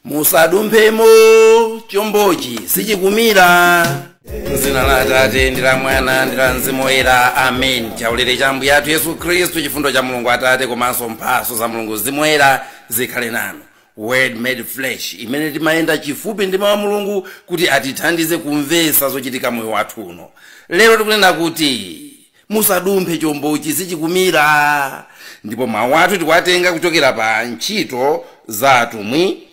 Musadumphemo, chombochi sichikumira. Mzina la Atate ndi la Mwana ndi la Mzimu Woyera, amen. Chaulere cha Ambuye athu Yesu Khristu, chifundo cha Mulungu Atate komanso mphaso za Mulungu Mzimu Woyera zikhale nanu. Word Made Flesh, imene timayenda chifupi ndi mawu a Mulungu kuti atithandize kumvetsa zochitika moyo wathu uno. Lero tikunena kuti musadumphe, chombochi sichikumira, ndipo mawu athu tikuwatenga kuchokera pa Ntchito za Atumwi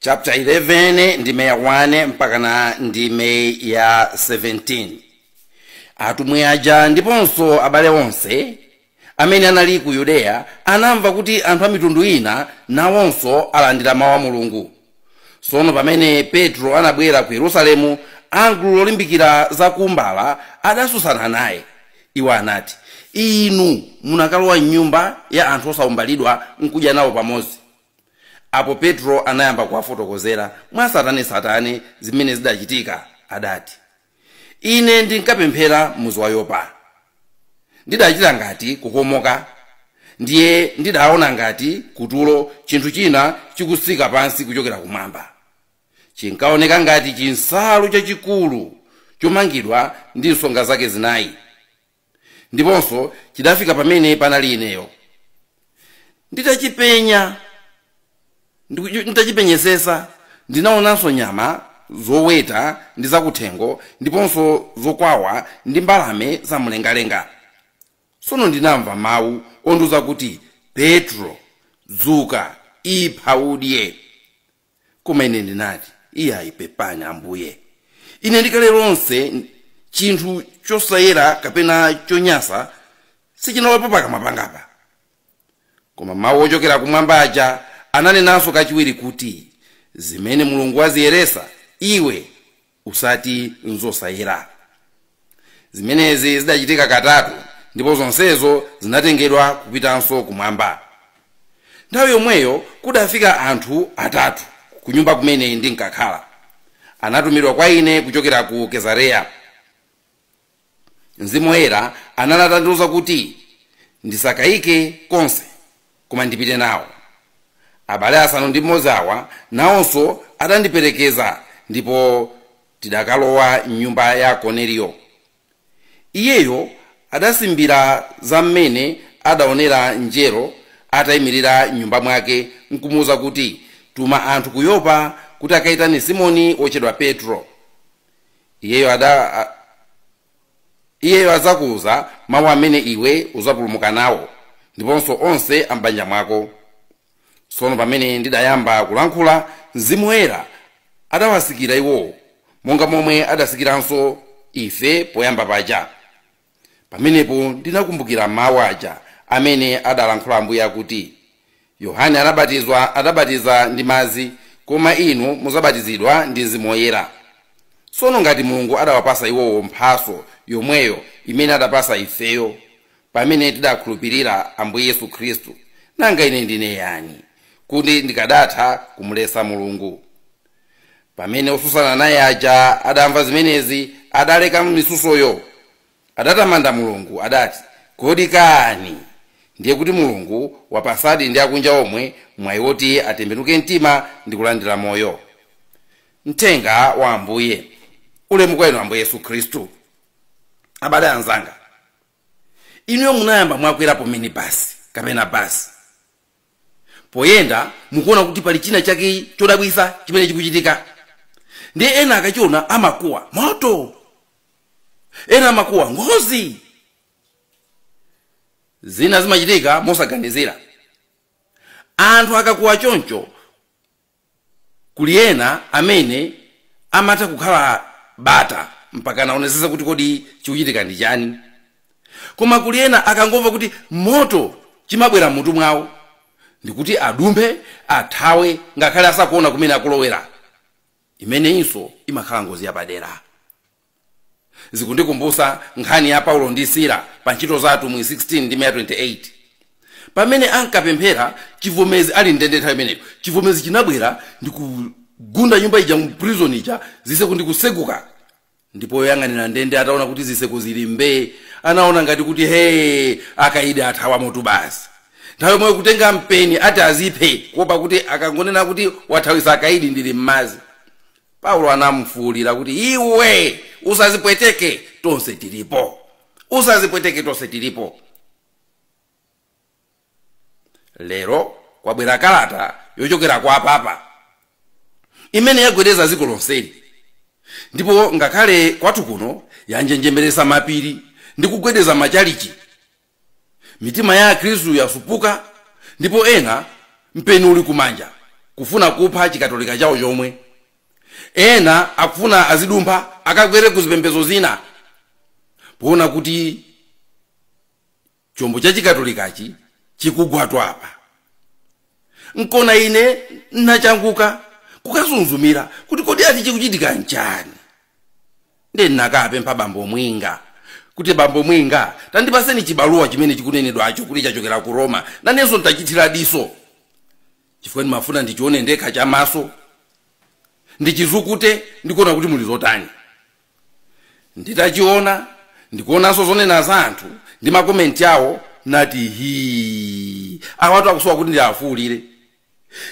chapter 11, ndime ya 1 mpaka na ndime ya 17. Atumwi aja ndiponso abale onse amene anali ku Yudeya anamva kuti anthu a mitundu ina nawonso alandira mawu a Mulungu. Tsono pamene Petro anabwera ku Yerusalemu, agulu lolimbikira za kumbala adasusana naye. Iwo anati, "Inu munakalowa mnyumba ya anthu osawumbalidwa nkudya nawo pamodzi." Apo Petro anayamba kuwafotokozera mwatsatanetsatane zimene zidachitika. Adati, "Ine ndinkapemphera mudzi wa Yopa. Ndidachita ngati kukomoka, ndiye ndidaona ngati kutulo chinthu china chikutsika pansi kuchokera kumwamba. Chinkaoneka ngati chinsalu chachikulu chomangidwa ndi nsonga zake zinayi, ndiponso chidafika pamene panali ineyo. Nditachipenya, nditachipenyesesa, ndinaonanso nyama zoweta ndi zakuthengo ndiponso zokwawa ndi mbalame zamlengalenga. Tsono ndinamva mawu ondiwuza kuti, 'Petro, dzuka, ipha udye.' Koma ine ndinati, 'Iyayi, pepani Ambuye, ine ndikale lonse chinthu chosayera kapena chonyansa sichinalowepo pakamwa pangapa.' Koma mawu ochokera kumwamba aja ananenanso kachiwiri kuti, 'Zimene Mulungu waziyeresa, iwe usati nzosayera.' Zimenezi zidachitika katatu, ndipo zonsezo zinatengedwa kupitanso kumwamba. Nthawi yomweyo kudafika anthu atatu ku nyumba kumene ndinkakhala. Anatumidwa kwa ine kuchokera ku Kesareya. Mzimu Woyera anali atandiwuza kuti ndisakayike konse, koma ndipite nawo. Abale 6 awa nawonso adandiperekeza, ndipo tidakalowa mnyumba ya Korneliyo. Iyeyo adasimbira za mmene adaonera mngelo atayimirira mnyumba mwake nkumuwuza kuti, 'Tuma anthu ku Yopa kuti akayitane Simoni wotchedwa Petro. Iyeyo adzakuwuza mawu amene iwe udzapulumuka nawo ndiponso onse ambanja mwako.' Tsono pamene ndidayamba kulankhula, Mzimu Woyera adawasikira iwowo monga momwe adasikiranso ife poyamba paja. Pamenepo ndinakumbukira mawu aja amene adalankhula Ambuye akuti, 'Yohane adabatiza ndi madzi, koma inu mudzabatizidwa ndi Mzimu Woyera.' Tsono ngati Mulungu adawapasa iwowo mphaso yomweyo imene adapasa ifeyo pamene tidakhulupirira Ambuye Yesu Khristu, nanga ine ndine yani kuti ndikadatha kumulesa Mulungu?" Pamene osusana naye aja adamva zimenezi, adaleka misusoyo, adatamanda Mulungu. Adati, "Kodi kani ndiye kuti Mulungu wapasadi ndi akunja omwe mwayi woti atembenuke mtima ndi kulandira moyo?" Mthenga wa Ambuye. Ulemu kwa inu Ambuye Yesu Khristu. Abale anzanga, inuyo munayamba mwakwerapo minibasi kapena basi? Poyenda mukuona kuti pali china chake chodabwisa chimene chikuchitika, ndiye ena akachiona amakuwa moto, ena amakuwa ngozi. Zina zimachitika mosaganizira. Anthu akakuwa choncho, kuli ena amene amatha kukhala bata mpaka anaonesesa kuti kodi chikuchitika ndi chani. Koma kuli ena akangomva kuti moto, chimabwera mutu mwawo ndikuti adumphe, athawe, ngakhale asakuona kumene akulowera. Imeneyinso imakhala ngozi yapadera. Zikundikumbusa nkhani ya Paulo ndi Sila pa Ntchito za Atumwi 16 ndi 28, pamene ankapemphera chivomezi ali ndende. Nthawi imeneyo chivomezi chinabwera ndikugunda nyumba ija mu prison ija, ziseko ndikuseguka. Ndipo yoyang'anira ndende ataona kuti ziseko zili mbee, anaona ngati kuti he, akaidi athawa moto basi. Nthawi yomwe kutenga mpeni ati aziphe, kuopa kuti akangonena kuti wathawisa akaidi ndili m'madzi. Paulo anamfuwulira kuti, iwe usazipweteke, tonse tilipo. Usazipweteke, tonse tilipo. Lero kwabwera kalata yochokera kwa papa imene yagwedeza dziko lonseli, ndipo ngakhale kwathu kuno yanjenjemeresa mapiri ndi kugwedeza machalichi. Mitima ya akhristu yasupuka, ndipo ena mpeni uli kumanja kufuna kupha chikatolika chawo chomwe. Ena akufuna azidumpha akagwere ku zipembedzo zina, poona kuti chombo cha chikatolikachi chikugwatwa apa. Nkona ine nachanguka kukasunzumira kuti kodi ati chikuchitika nchani. Ndiye ndinakapempha bambo Mwinga kuti, bambo Mwinga, tandipaseni chibaluwa chimene chikunenedwacho kuti chachokera ku Roma, nanenso nditachithira diso, chifukwa ndimafuna ndichione ndekha chamaso, ndichizukute ndikuona kuti muli zotani. Nditachiona ndikuonanso zonena za anthu ndi makomenti awo, nati hi, awatu akusowa kuti ndiafuulire.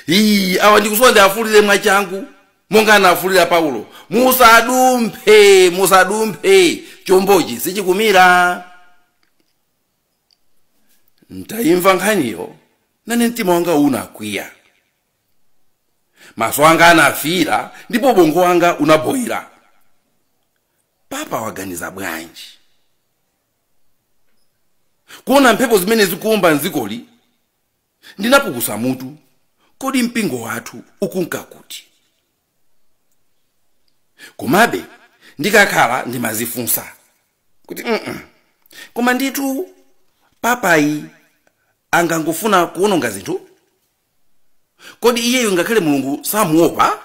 Hi, awa ndikusowa ndiafuulire mwachangu monga anafuulira Paulo, musadumphe, musadumphe, chombochi sichikumira. Ntayimva nkhaniyo nane mtima wanga unakwiya, maso anga anafira ndipo ubongo wanga unaboyira. Papa waganiza bwanji kuona mphepo zimene zikuwomba mdzikoli? Ndinapukusa mutu, kodi mpingo wathu ukunka kuti? Komabe ndikakhala ndimazifunsa kuti koma ndithu papayi angangofuna kuwononga zinthu? Kodi iyeyo ngakhale Mulungu samuopa?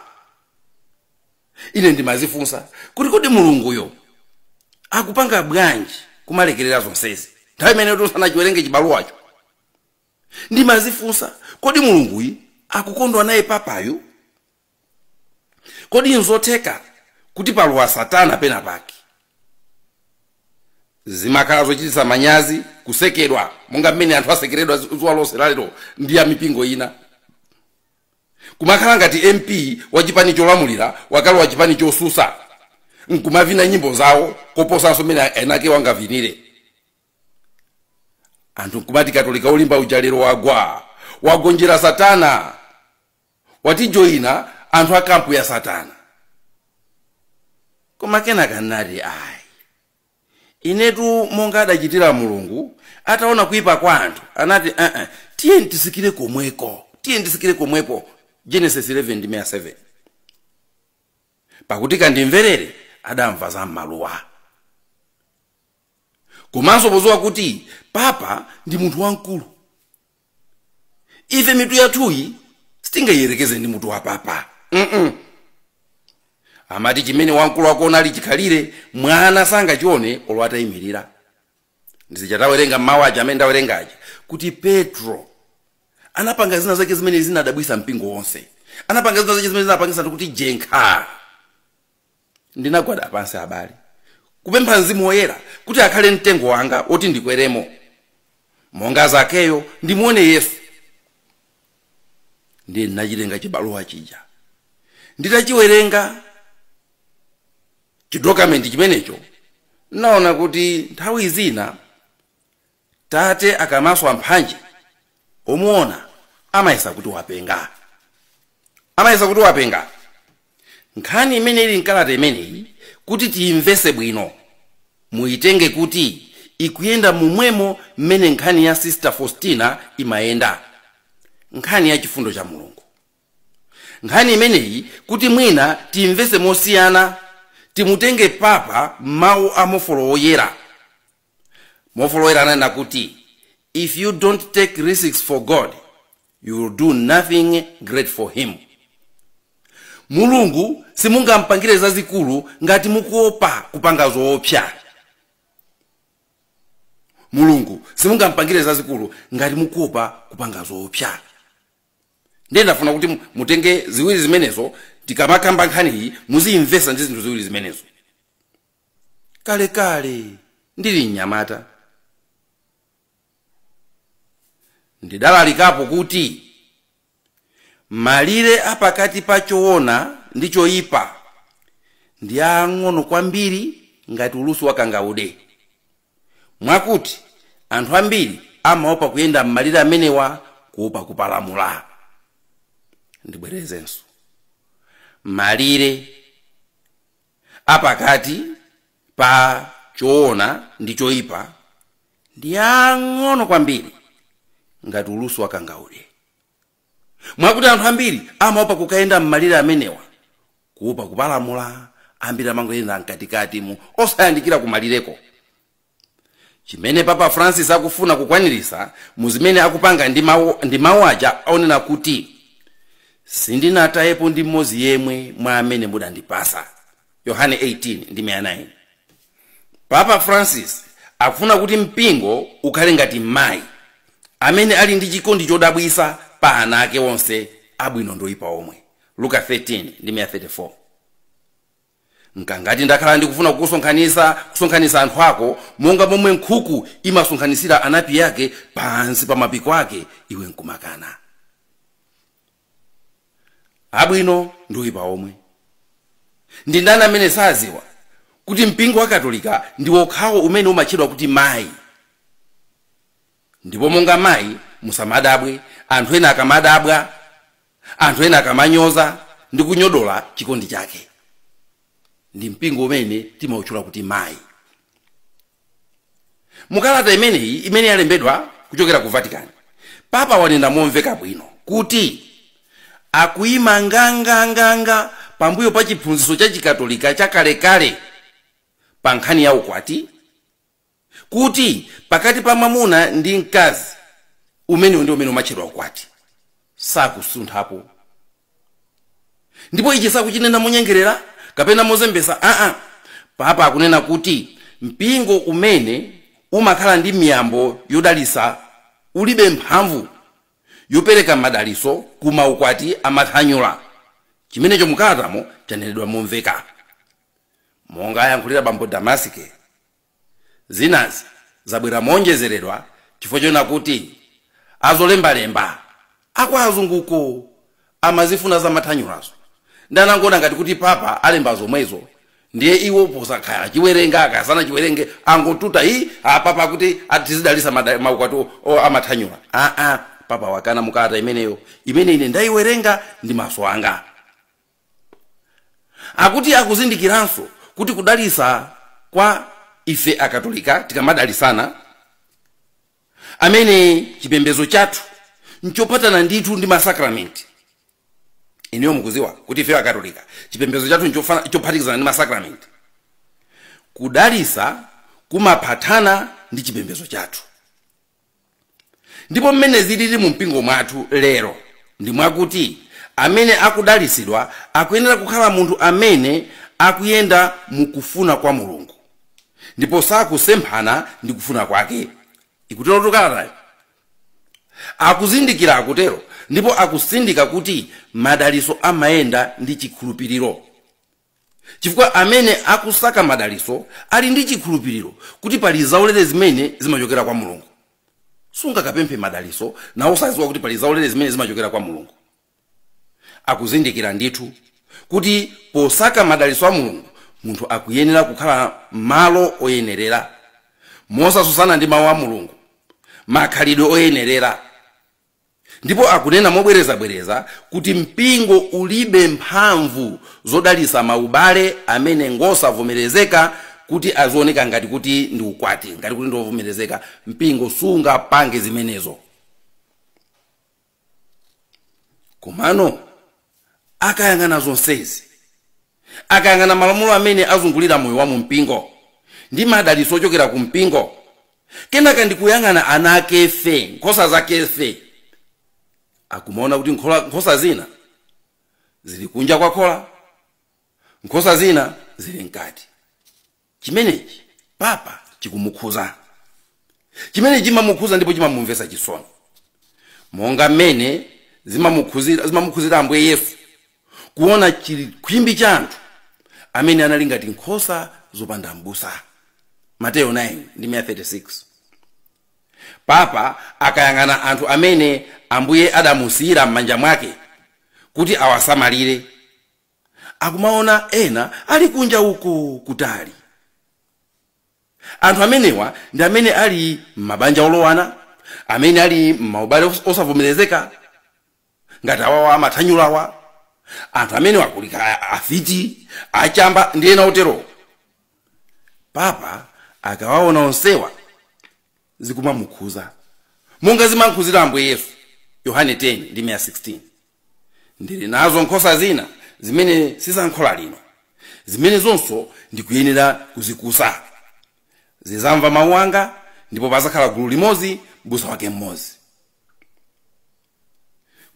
Ine ndimazifunsa kuti kodi Mulunguyo akupanga bwanji kumalekerera zonsezi? Nthawi imene tosanachiwerenge chibaluwacho ndimazifunsa, kodi Mulunguyi akukondwa naye papayu? Kodi nzotheka kuti palowa Satana pena pake? Zimakhala zochititsa manyazi kusekedwa monga mmene anthu asekeredwa zuwa lonse lalero ndi amipingo ina. Kumakhala ngati MP wa chipani cholamulira wakale wa chipani chosusa nkumavina nyimbo zawo koposanso mmene enake wangavinire. Anthu nkumati katolika olimba uja lero wagwa, wagonjera Satana, watijoyina anthu a kampu ya Satana. Koma kenaka nati ayi, inetu monga adachitira Mulungu ataona kuyipa kwa anthu, anati tiye tisikire komweko, tiye tisikire komweko. Genesis 11:7. Pakuti kandimverere adamva za m'maluwa. Komanso podziwa kuti papa ndi munthu wamkulu, ife mitu yathuyi sitingayiyerekeze ndi mutu wa papa. Amati chimene wamkulu wakuona ali chikhalire, mwana sangachione olo atayimirira. Ndizichatawerenga mawu aja amene ndawerenga aja kuti Petro anapanga zina zake zimene zinadabwisa mpingo wonse, anapanga zina zake zimene zinapangisa kuti jenkha. Ndinagwada pansi abale kupempha Mzimu Woyera kuti akhale mtengo wanga woti ndikweremo monga Zakeyo ndimuone Yesu. Ndiye ndinachitenga chibaluwa chija, nditachiwerenga chidokamenti chimenecho naona kuti nthawi zina tate akamaswa mphanje omuona amayesa kuti wapenga, amayesa kuti wapenga. Nkhani imene ili mkalata imeneyi kuti tiyimvese bwino, muyitenge kuti ikuyenda momwemo mmene nkhani ya Sister Faustina imayenda, nkhani ya chifundo cha Mulungu. Nkhani imeneyi kuti mwina tiyimvese mosiyana, timutenge papa mawu a mofolo woyera. Mofolo woyera ananena kuti if you don't take risks for God, you will do nothing great for him. Mulungu simungampangire zazikulu ngati mukuopa kupanga zoopsa. Mulungu simungampangire zazikulu ngati mukuopa kupanga zoopsa. Ndiye ndafuna kuti mutenge ziwiri zimenezo, tikamakamba nkhaniyi muziyimvesa ndi zinthu ziwiri zimenezo. Kalekale ndili mnyamata Ndidalalikapo kuti malire apakati pa choona ndi choyipa ndi ang'ono kwambiri ngati ulusi wa kangaude, mwakuti anthu ambiri amaopa kuyenda m'malire amenewa kuopa kupalamula. Ndibwerezenso, malire apakati pa choona ndi choyipa ndi ang'ono kwambiri ngati ulusi wa kangaude, mwakuti anthu ambiri amaopa kukayenda m'malire amenewa kuopa kupalamula. Ambiri amangoyenda mkatikati mu osayandikira kumalireko. Chimene Papa Francis akufuna kukwanirisa muzimene akupanga ndi mawu aja aonena kuti sindinatayepo ndi mmodzi yemwe mwa amene mudandipasa, Yohane 18:9. Papa Francis akufuna kuti mpingo ukhale ngati mayi amene ali ndi chikondi chodabwisa pa ana ake onse abwino ndi oyipa omwe, Luka 13:34. Nkangati ndakhala ndikufuna kusonkhanisa anthu ako monga momwe nkhuku imasonkhanisira anapi yake pansi pa mapiko ake, iwe nkumakana. Abwino ndi oyipa omwe. Ndi ndani amene saziwa kuti mpingo wa Katolika ndi wokhawo umene umatchedwa kuti mayi? Ndipo monga mayi, musamadabwe anthu ena akamadabwa, anthu ena akamanyoza ndi kunyodola chikondi chake. Ndi mpingo umene timawutchula kuti mayi. Mukalata imeneyi imene yalembedwa kuchokera ku Vatican, Papa wanena momveka bwino kuti akuyima nganganganga pambuyo pa chiphunzitso cha Chikatolika chakalekale pa nkhani ya ukwati, kuti pakati pa mwamuna ndi mkazi umenewu ndi umene umatchedwa ukwati, sakusunthapo. Ndipo ichi sakuchinena monyengerera kapena mozembesa. Aa, Papa akunena kuti mpingo umene umakhala ndi miyambo yodalisa ulibe mphamvu yopereka madaliso kuma ukwati amathanyula. Chimenecho mukalatamo chanenedwa momveka monga ayankhulira bambo Damasike. Zinazi zabwera monjezeredwa chifukwa chona kuti azolembalemba akwa azunguko amazifuna zamathanyulazo, ndanangona ngati kuti Papa alemba zomwezo, ndiye iwo posakhala achiwerenga akasana chiwerenge angotuta i apapa kuti atizidalisa maukwati amathanyula. Aa, Papa wakana mukalata imeneyo imene ine ndayiwerenga ndi maso anga. Akuti akuzindikiranso kuti kudalisa kwa ife Akatolika tikamadalisana, amene chipembedzo chathu nchopatana ndithu ndi masakramenti. Ineyo mukuziwa kuti ife Akatolika chipembedzo chathu chophatikizana ndi masakramenti. Kudalisa kumaphatana ndi chipembedzo chathu. Ndipo mmene zilili mu mpingo mwathu lero ndi mwakuti amene akudalisidwa akuyenera kukhala munthu amene akuyenda mukufuna kwa Mulungu ndipo sakusemphana ndi kufuna kwake. Ikutero tukalatayo. Akuzindikira, akutero, ndipo akusindika kuti madaliso amayenda ndi chikhulupiriro, chifukwa amene akusaka madaliso ali ndi chikhulupiriro kuti pali zaulere zimene zimachokera kwa Mulungu. Sungakapemphe madaliso nawo usaziwa kuti pali zaulere zimene zimachokera kwa Mulungu. Akuzindikira ndithu kuti posaka madaliso a Mulungu munthu akuyenera kukhala malo oyenerera mosasusana ndi mawu a Mulungu, makhalidwe oyenerera. Ndipo akunena mobwerezabwereza kuti mpingo ulibe mphamvu zodalisa maubale amene ngosavomerezeka kuti azioneka ngati kuti ndi ukwati, ngati kuti ndiovomerezeka. Mpingo sungapange zimenezo. Komano akayang'ana zonsezi, akayang'ana malamulo amene azungulira moyo wa mu mpingo ndi madaliso ochokera ku mpingo, kenaka ndikuyang'ana ana akefe, nkhosa zakefe, akumaona kuti nkhosa zina zili kunja kwa khola, nkhosa zina zili mkati. Chimenechi Papa chikumukhuza, chimenechi chimamukhuza ndipo chimamumvetsa chisoni, monga mmene zimamukhuzira Ambuye Yesu kuona chikhwimbi cha anthu amene anali ngati nkhosa zopanda m'busa, Mateyo 9:36. Papa akayang'ana anthu amene Ambuye adamusiyira m'manja mwake kuti awasamalire, akumaona ena ali kunja uko kutali. Anthu amenewa ndi amene ali m'mabanja olowana, amene ali m'maubale osavomerezeka ngati awawa amathanyulawa, anthu amene wakulika afiti, achamba ndi ena otero. Papa akawaona onsewa zikumamukhuza monga zimankhuzira Ambuye Yesu. Yohane 10 ndi 16. Ndili nazo nkhosa zina zimene sizankhola lino, zimene zonso ndikuyenera kuzikusa. Zizamva mawu anga, ndipo pazakhala gulu limodzi, m'busa wake mmodzi.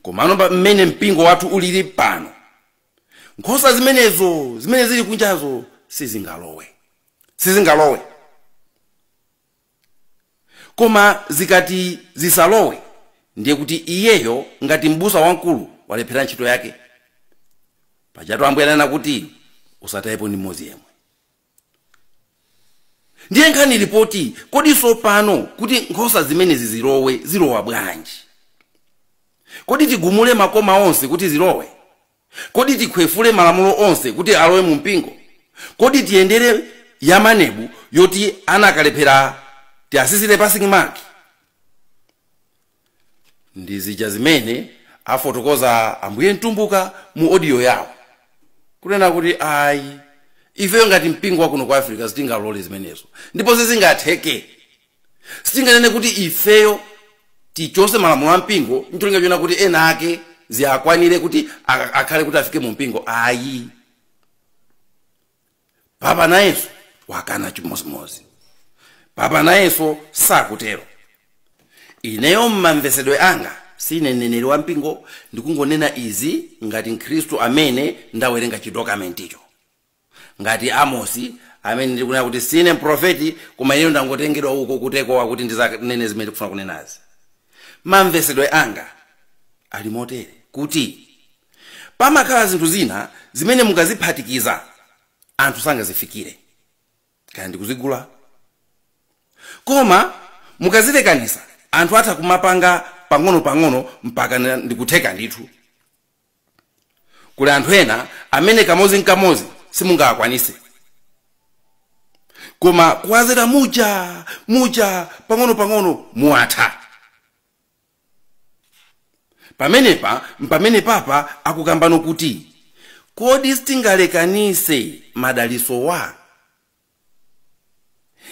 Komano mmene mpingo wathu ulili pano, nkhosa zimenezo zimene zili kunjazo sizingalowe, sizingalowe. Koma zikati zisalowe, ndiye kuti iyeyo ngati m'busa wamkulu walephera ntchito yake. Pajatu Ambuye anena kuti usatayepo ndi mmodzi yemwe. Ndiye nkhani ripoti, kodinso pano kuti nkhosa zimenezi zilowe, zilowa bwanji? Kodi tigumule makoma onse kuti zilowe? Kodi tikhwefule malamulo onse kuti alowe mu mpingo? Kodi tiyendere yamanebu yoti ana akalephera tiasisire passing mark? Ndi zija zimene afotokoza Ambuye Mtumbuka mu audio yawo, kunena kuti ayi, ifeyo ngati mpingo wakuno ku Africa sitingalole zimenezo, ndipo sizingatheke. Sitinganene kuti ifeyo tichose malamulo a mpingo ncholinga chona kuti ena ake ziyakwanire kuti akhale kuti afike mu mpingo. Ayi, Papa nayenso wakana chimozimozi. Papa nayenso sakutero. Ineyo mmamvesedwe anga sine mneneri wa mpingo, ndikungonena izi ngati mkhristu amene ndawerenga chidokumenticho, ngati Amosi amene ndikunena kuti sine mprofeti, koma ineyo ndangotengedwa uko kutekowa kuti ndizanene zimene ndikufuna kunenazi. Mamvesedwe anga ali motere kuti pamakhala zinthu zina zimene mukaziphatikiza anthu sangazifikire, kaya ndikuzigula, koma mukazilekanisa anthu atha kumapanga pang'ono-pang'ono mpaka ndikutheka ndithu. Kuli anthu ena amene kamozi nkamozi simungakwanise, koma kuwazera muja muja pang'ono-pang'ono muwatha. Pamenepa mpamene papa akukambano kuti kodi sitingalekanise madaliso wa?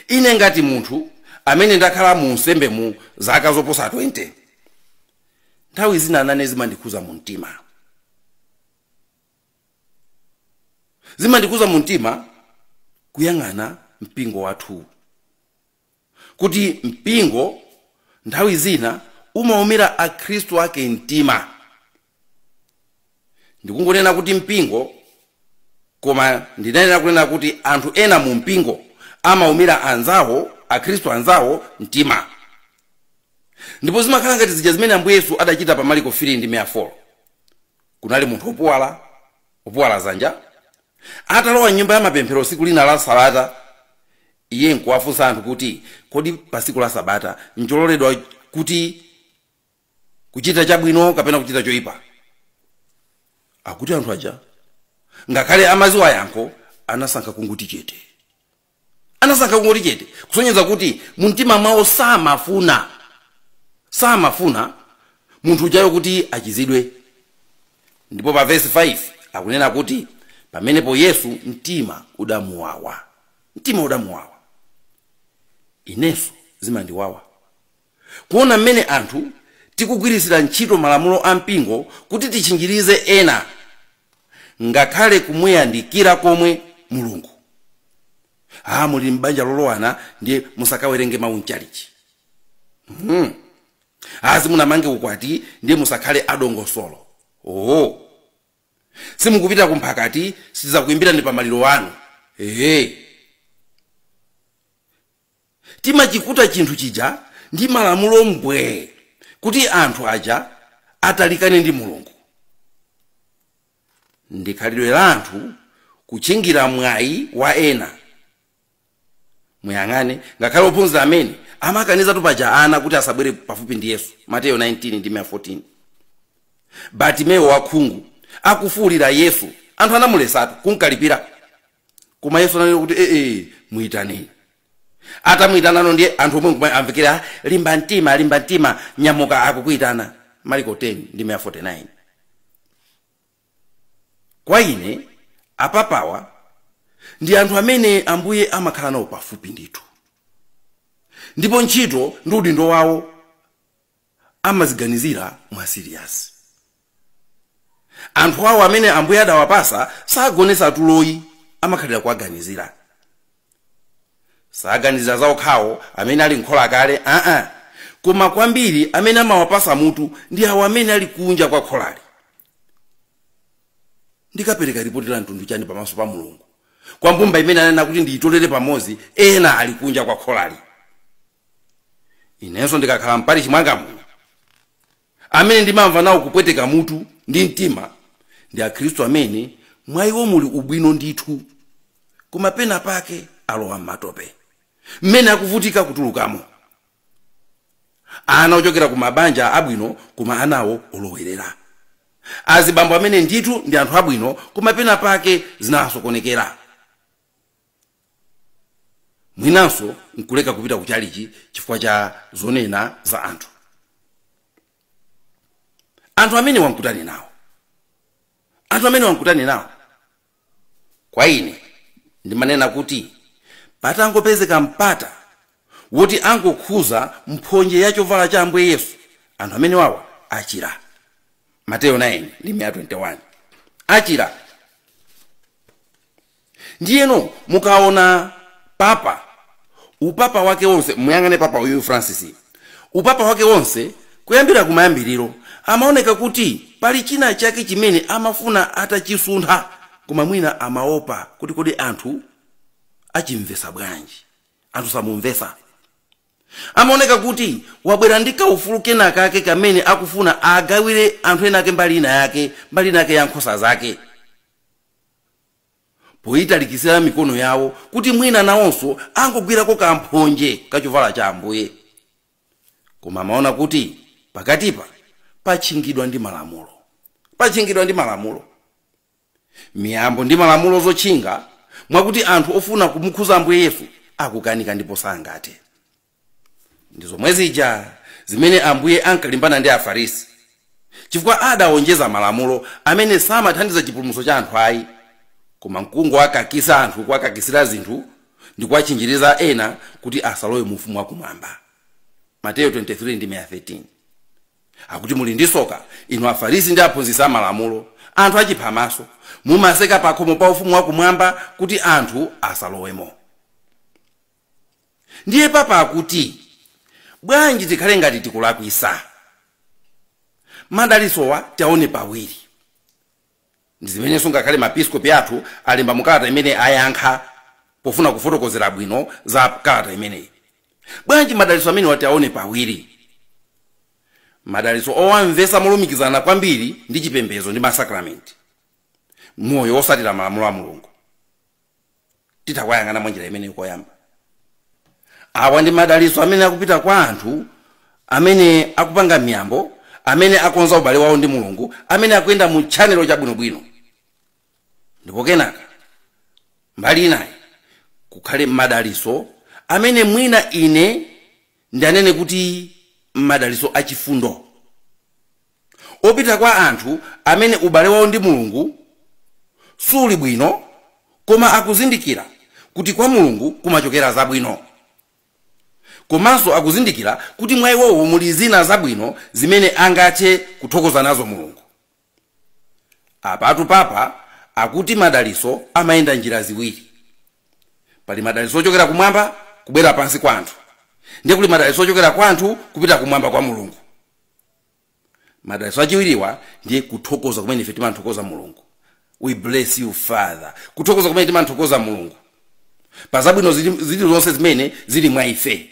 Ine ngati munthu amene ndakhala mu nsembe mu zaka zoposa 20, nthawi zina nane zimandikhuza mu mtima, zimandikhuza mu mtima kuyang'ana mpingo wathu, kuti mpingo nthawi zina umaumira akhristu ake mtima. Ndikungonena kuti mpingo, koma ndinanena kunena kuti anthu ena mu mpingo amaumira anzawo, akhristu anzawo mtima. Ndipo zimakhala ngati zija zimene Ambuye Yesu adachita pa Marko 3 ndi 4. Kunali munthu opuwala zanja, atalowa nyumba ya mapemphero tsiku lina la Sabata, iye nkuwafunsa anthu kuti kodi pa tsiku la Sabata nchololedwa kuti kuchita chabwino kapena kuchita choyipa? Akuti anthu aja ngakhale amaziwa yankho anasankha kunguti chete, anasankha kunguti chete, kusonyeza kuti mumtima mwawo samafuna munthu ujayo kuti achizidwe. Ndipo pa verse 5 akunena kuti pamenepo Yesu mtima udamuwawa, mtima udamuwawa. Inenso zimandiwawa kuona mmene anthu tikugwirisira ntchito malamulo a mpingo kuti tichinjirize ena, ngakhale kumuyandikira komwe Mulungu. Muli m'banja lolowana ndiye musakawerenge mawu mchalichi. Simunamange ukwati ndiye musakhale adongosolo. Oho, simukupita kumphakati sizakuyimbilani pa maliro anu. Ehe, timachikuta chinthu chija ndi malamulo mbwe kuti anthu aja atalikane ndi Mulungu. Ndi khalidwe la anthu kutchingira mwayi wa ena Muyang'ane ngakhale ophunzira amene amakaniza tupaja ana kuti asabwere pafupi ndi Yesu, Mateyo 19 ndi 14. Bartimeyo wakhungu akufuwulira Yesu, anthu anamulesatu kunkalipira, koma Yesu ananena kuti ee muyitaneni. Atamuyitanano ndiye anthu omwe amvekera limba mtima, limba mtima, nyamuka akukuyitana, Marko 10 ndi 49. Kwa ine apapawa ndi anthu amene Ambuye amakhala nawo pafupi ndithu, ndipo ntchito ndi udindo wawo amaziganizira mwa serious. Anthu awo amene Ambuye adawapasa sagonesa tuloyi, amakhalira kuwaganizira. Saganizira za okhawo amene ali nkhola kale, koma kwambiri amene amawapasa mutu ndi awo amene ali kunja kwa kholali. Ndikapereka ripoti la mtundu chani pamaso pa Mulungu kwa mbumba imene anena kuti ndiyitolere pamodzi, ena ali kunja kwa kholali? Inenso ndikakhala mparishi mwanga muno, amene ndimamva nawo kupweteka mutu ndi mtima ndi akhristu amene mwa iwo muli ubwino ndithu, koma pena pake alowa m'matope mmene akuvutika kutulukamo. Ana ochokera ku mabanja abwino, koma anawo olowerera. Azibambo amene ndithu ndi anthu abwino, koma pena pake zinasokonekera. Mwinanso nkuleka kupita kuchalichi chifukwa cha zonena za anthu. Anthu amene wankutani nawo, anthu amene wankutani nawo. Kwa ine ndimanena kuti patangopezeka mpata woti angokhuza mphonje ya chovala cha Ambuye Yesu, anthu amene wawa achira. Mateyo 9 ndi 21 achira. Ndiyeno mukaona papa, upapa wake wonse, muyang'ane papa uyu Francis, upapa wake wonse kuyambira kumayambiriro amaoneka kuti pali china chake chimene amafuna atachisuntha, koma mwina amaopa kuti kodi anthu achimvesa bwanji, anthu samumvesa. Amaoneka kuti wabwera ndi kaufulu kena kake kamene akufuna agawire anthu ena ake mbali ina yake, mbali ina yake ya nkhosa zake, poyitalikisira mikono yawo kuti mwina nawonso angogwirako kamphonje kachovala cha Ambuye. Koma amaona kuti pakatipa pachingidwa ndi malamulo, pachingidwa ndi malamulo, miyambo ndi malamulo zotchinga, mwakuti anthu ofuna kumukhuza Ambuye Yesu akukanika ndipo sangathe. Ndi zomwe zija zimene Ambuye ankalimbana ndi Afarisi, chifukwa adawonjeza malamulo amene samathandiza chipulumutso cha anthu ayi, koma mkungu akakisa anthu kuwakakisira zinthu ndi kuwachinjiriza ena kuti asalowe mu ufumu wakumwamba. Mateyo 23 ndi 13 akuti muli ndi soka inu Afarisi ndi aphunzitsi amalamulo, anthu achiphamaso, mumaseka pakhomo pa ufumu wakumwamba kuti anthu asalowemo. Ndiye papa akuti bwanji tikhale ngati tikulakwisa. Madalitsowa tiaone pawiri, ndi zimenenso ngakhale maepiskopi athu alemba mu kalata imene ayankha pofuna kufotokozera bwino za kalata imeneyi. Bwanji madalitso amene watiaone pawiri? Madalitso owamvesa molumikizana kwambiri ndi chipembedzo ndi masakramenti, moyo wosatira malamulo a Mulungu. Titha kuyang'ana mwa njira imeneyi koyamba. Awa ndi madalitso amene akupita kwa anthu amene akupanga miyambo, amene akonza ubale wawo ndi Mulungu, amene akuyenda mu tchanelo chabwinobwino. Ndipo kenaka mbali inayi kukhale madalitso amene mwina ine ndianene kuti madalitso achifundo, opita kwa anthu amene ubale wawo ndi Mulungu suli bwino, koma akuzindikira kuti kwa Mulungu kumachokera zabwino, komanso akuzindikira kuti mwa iwowo muli zina zabwino zimene angathe kuthokoza nazo Mulungu. Apatu papa akuti madalitso amayenda njira ziwiri. Pali madalitso ochokera kumwamba kubwera pansi kwa anthu, ndiye kuli madalitso ochokera kwa anthu kupita kumwamba kwa Mulungu. Madalitso achiwiriwa ndiye kuthokoza kumene ife timanthokoza Mulungu. We bless you Father, kuthokoza kumene timanthokoza Mulungu pa zabwino zilizonse zimene zili mwa ife.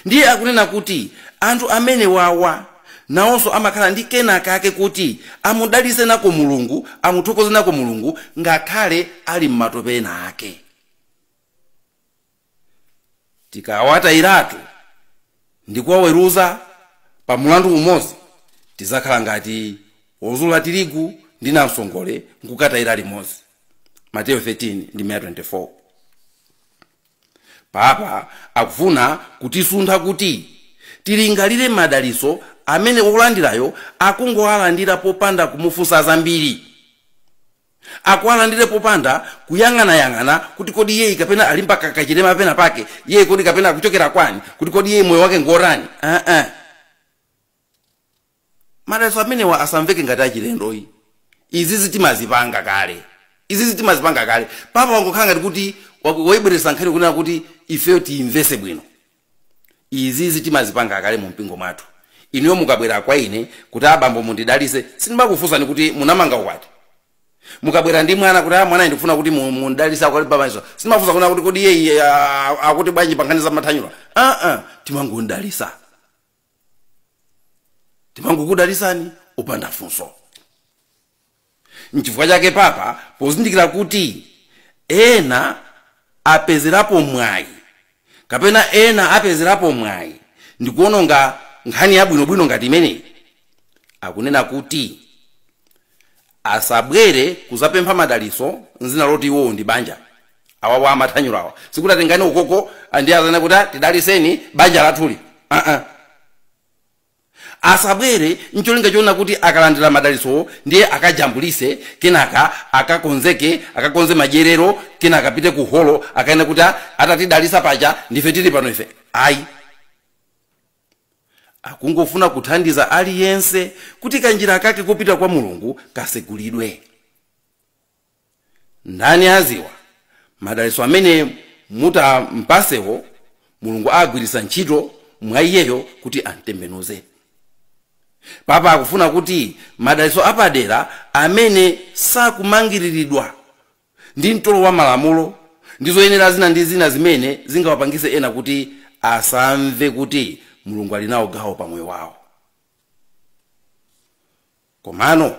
Ndiye akunena kuti anthu amene wawa nawonso amakhala ndi kena kake kuti amudalitse nako Mulungu, amuthokoze nako Mulungu, ngakhale ali m'matope ena ake. Tikawatayiratu ndi kuwaweruza pa mulandu umodzi, tizakhala ngati wozula tirigu ndi namsongole nkukatayira limodzi. Mateyu 13 ndi 24. Papa akufuna kutisuntha kuti tilingalire madaliso amene wolandirayo akungowalandira popanda kumufunsa zambiri, akuwalandire popanda kuyang'anayang'ana kuti kodi iyeyi kapena ali mpaka kachilema pena pake, iyeyi kodi kapena akuchokera kwani, kuti kodi iyeyi moyo wake ngorani. Madaliso amenewa asamveke ngati achilendoyi. Izi zitimazipanga kale, izi zitimazipanga kale. Papa wangokhala ngati kuti wayibweretsa nkhani kunena kuti ifeyo tiyimvese bwino. Izi zitimazipanga kale mu mpingo mwathu. Inuyo mukabwera kwa ine kuti abambo mundidalise, sindimakufunsani kuti munamanga ukwati. Mukabwera ndi mwana kuti mwana ndikufuna kuti mundidalise akwati babaiso, sindimafunsa kuna kuti kodi iyeyi akuti bwanji pankhani za mathanyula. Timangondalisa, timangokudalisani upanda funso. Nchifukwa chake papa pozindikira kuti ena apezerapo mwayi kapena ena apezerapo mwayi ndikuononga nkhani yabwinobwino ngati imeneyi, akunena kuti asabwere kuzapempha madaliso nzina loti iwowo ndi banja. Awawa amathanyula awa sikuti atengani ukoko ndi azana kuti tidaliseni banja lathuli. Asabwere ncholinga choona kuti akalandira madaliso ndiye akajambulise, kenaka akakonzeke, akakonze madyerero, kenaka apite ku holo akaenda kuti atatidalisa paja ndife tili pano ife. Ayi, akungofuna kuthandiza aliyense kuti kanjira kake kupita kwa Mulungu kasegulidwe. Ndani aziwa madaliso amene mutampasewo Mulungu agwiritsa ntchito mwa iyeyo kuti amtembenuze. Papa akufuna kuti madaliso apadera amene sakumangiriridwa ndi mtolo wa malamulo ndi zoyenera zina ndi zina zimene zingawapangise ena kuti asamve kuti Mulungu ali nawo gawo pa moyo wawo. Komano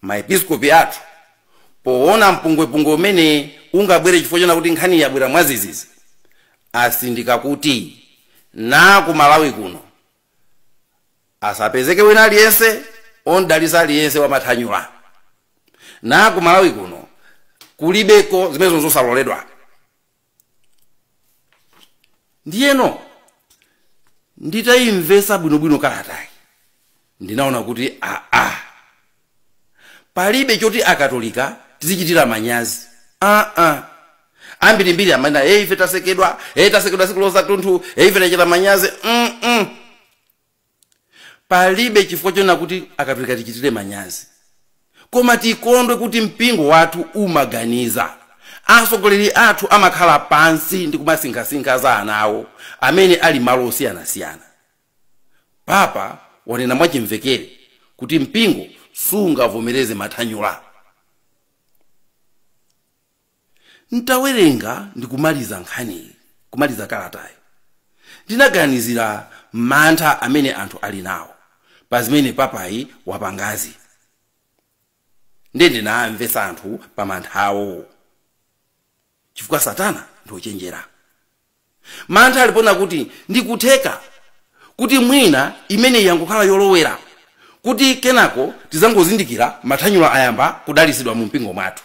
maepiskopi athu poona mpungwepungwe umene ungabwere chifukwa chona kuti nkhani yabwera mwazizizi, asindika kuti na ku Malawi kuno asapezeke wina aliyense ondalisa aliyense wamathanyula. Na ku Malawi kuno kulibeko zimenezo zosaloledwa. Ndiyeno nditayimvesa bwinobwino kalatayi ndinaona kuti palibe choti akatolika tizichitira manyazi. Ambirimbiri amanena ife tasekedwa, tasekedwa siku loza tunthu, ife tachita manyazi. Palibe chifukwa chona kuti akatolika tichitire manyazi, koma tikondwe kuti mpingo wathu umaganiza. Atsogoleri athu amakhala pansi ndi kumasinkhasinkha za ana awo amene ali malo osiyanasiyana. Papa wanena mwachimvekere kuti mpingo sungavomereze mathanyula. Ntawerenga ndi kumaliza nkhaniyi, kumaliza kalatayi, ndinaganizira mantha amene anthu ali nawo pa zimene papayi wapangazi. Ndiye ndinamvetsa anthu pa manthawo, chifukwa Satana ndi wochenjera. Mantha alipona kuti ndikutheka kuti mwina imene yangokhala yolowera, kuti kenako tizangozindikira mathanyula ayamba kudalisidwa mu mpingo mwathu.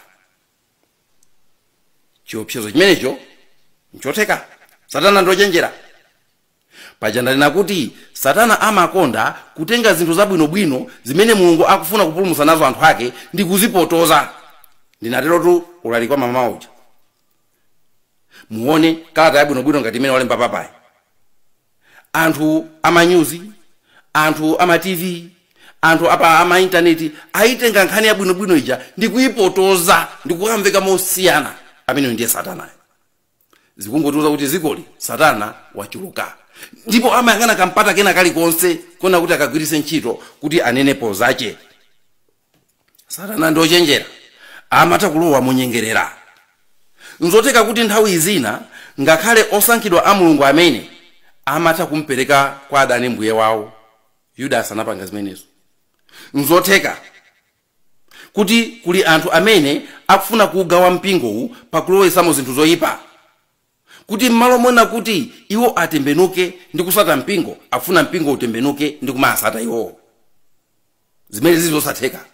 Chiopsezo chimenecho nchotheka. Satana ndi wochenjera. Paja ndanena kuti Satana amakonda kutenga zinthu zabwinobwino zimene Mulungu akufuna kupulumutsa nazo anthu ake ndi kuzipotoza. Ndinaterotu ulaliki wa mama uja. Muone kalata yabwinobwino ngati imene walemba papayi. Anthu amanyuzi, anthu ama TV, anthu apa ama intaneti ayitenga nkhani yabwinobwino ija ndi kuyipotoza ndi kukamveka mosiyana. Ameneyo ndiye Satanayo. Zikungotiuza kuti zikoli Satana wachuluka, ndipo amayang'ana kampata kena kalikonse kona kuti akagwiritse ntchito kuti anenepo zache. Satana ndi ochenjera, amatha kulowa monyengerera. Nzotheka kuti nthawi zina ngakhale osankhidwa a Mulungu amene amatha kumpereka kwa adani mbuye wawo. Yudasi anapanga zimenezo. Nzotheka kuti kuli anthu amene akufuna kugawa mpingowu pakulowetsamo zinthu zoyipa, Kuti m'malo mona kuti iwo atembenuke ndi kusata mpingo, afuna mpingo utembenuke ndi kumasata iwowo, zimene zili zosatheka.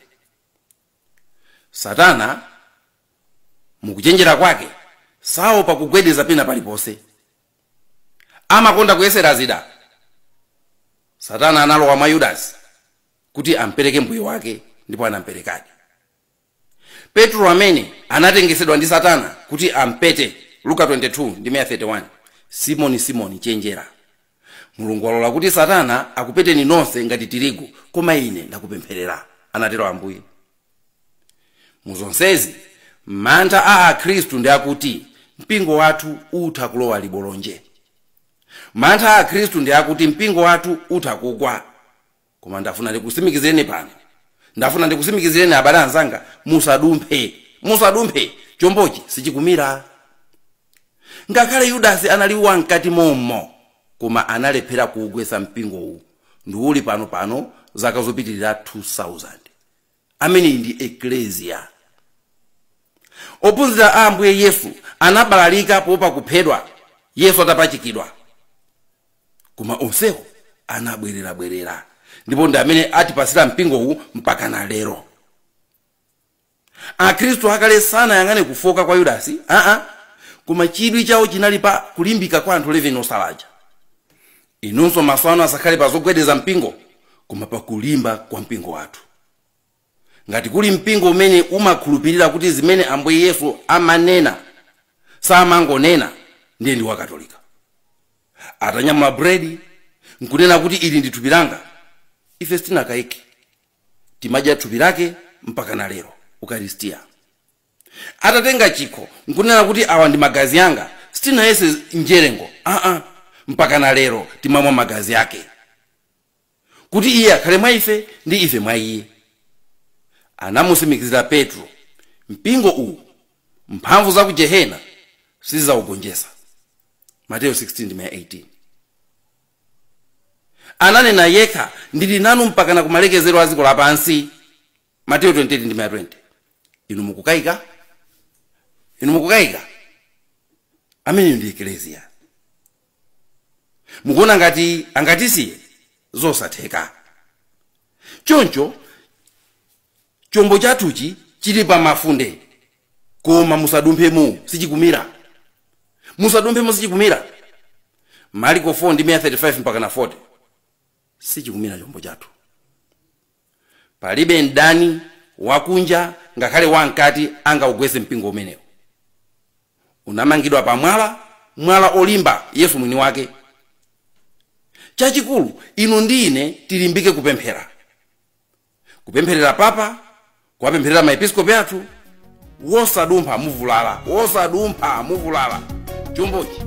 Satana mukuchenjera kwake saopa kugwedeza pena paliponse, amakonda kuyesera zida. Satana analowa mwa Yudasi kuti ampereke mbuye wake, ndipo anamperekadi. Petro amene anatengesedwa ndi Satana kuti ampete, Luka 22 ndi 31, Simoni, Simoni, chenjera, Mulungu walola kuti Satana akupeteni nonse ngati tirigu, koma ine ndakupempherera, anatero Ambuye. Muzonsezi mantha a akhristu ndi akuti mpingo wathu utha kulowa libolonje. Mantha a akhristu ndi akuti mpingo wathu utha kugwa. Koma ndafuna ndikusimikizireni pano, ndafuna ndikusimikizireni abale anzanga, musadumphe, musadumphe, chombochi sichikumira. Ngakhale Yudasi analiwa mkati mommo, koma analephera kuugwetsa mpingowu, ndi uli pano pano zaka zopitirira 2000. Amene ndi eklesia. Ophunzira a Ambuye Yesu anabalalika poopa kuphedwa Yesu atapachikidwa, koma onsewo anabwererabwerera, ndipo ndi amene atipasira mpingowu mpaka na lero. Akhristu akale sanayang'ane kufoka kwa Yudasi, koma chidwi chawo chinali pa kulimbika kwa anthu 11 osalaja. Inunso maso anu asakhale pa zogwedeza mpingo, koma pa kulimba kwa mpingo wathu. Ngati kuli mpingo umene umakhulupirira kuti zimene Ambuye Yesu amanena samangonena, ndiye ndi wakatolika. Atanyamula bredi nkunena kuti ili ndi thupi langa, ife sitinakayike, timadya thupi lake mpaka na lero, ukaristiya. Atatenga chikho nkunena kuti awa ndi magazi anga, sitinayese njerengo, mpaka na lero timamwa magazi ake, kuti iye akhale mwa ife ndi ife mwa iye. Anamusimikizira Petro, mpingo uwu mphamvu za ku jehena sizaugonjetsa, Mateyu 16:18. Ananena yekha, ndili nanu mpaka na kumalekezero a dziko lapansi, Mateyu 28:20. Inu mukukayika? Inu mukukayika? Amene ndi eklesia. Mukuona ngati angatisiye? Zosatheka. Choncho chombo chathuchi chili pa mafunde, koma musadumphemo, sichikumira. Musadumphemo, sichikumira. Marko 4:35 mpaka na 40, sichikumira chombo chathu. Palibe mdani wakunja ngakhale wamkati angaugwetse mpingo umenewo. Unamangidwa pa mwala, mwala olimba, Yesu mwini wake. Chachikulu inu ndi ine tilimbike kupemphera, kupempherera papa, kuwapempherera maepiskopi athu. Wosadumpha muvulala, wosadumpha muvulala, chombochi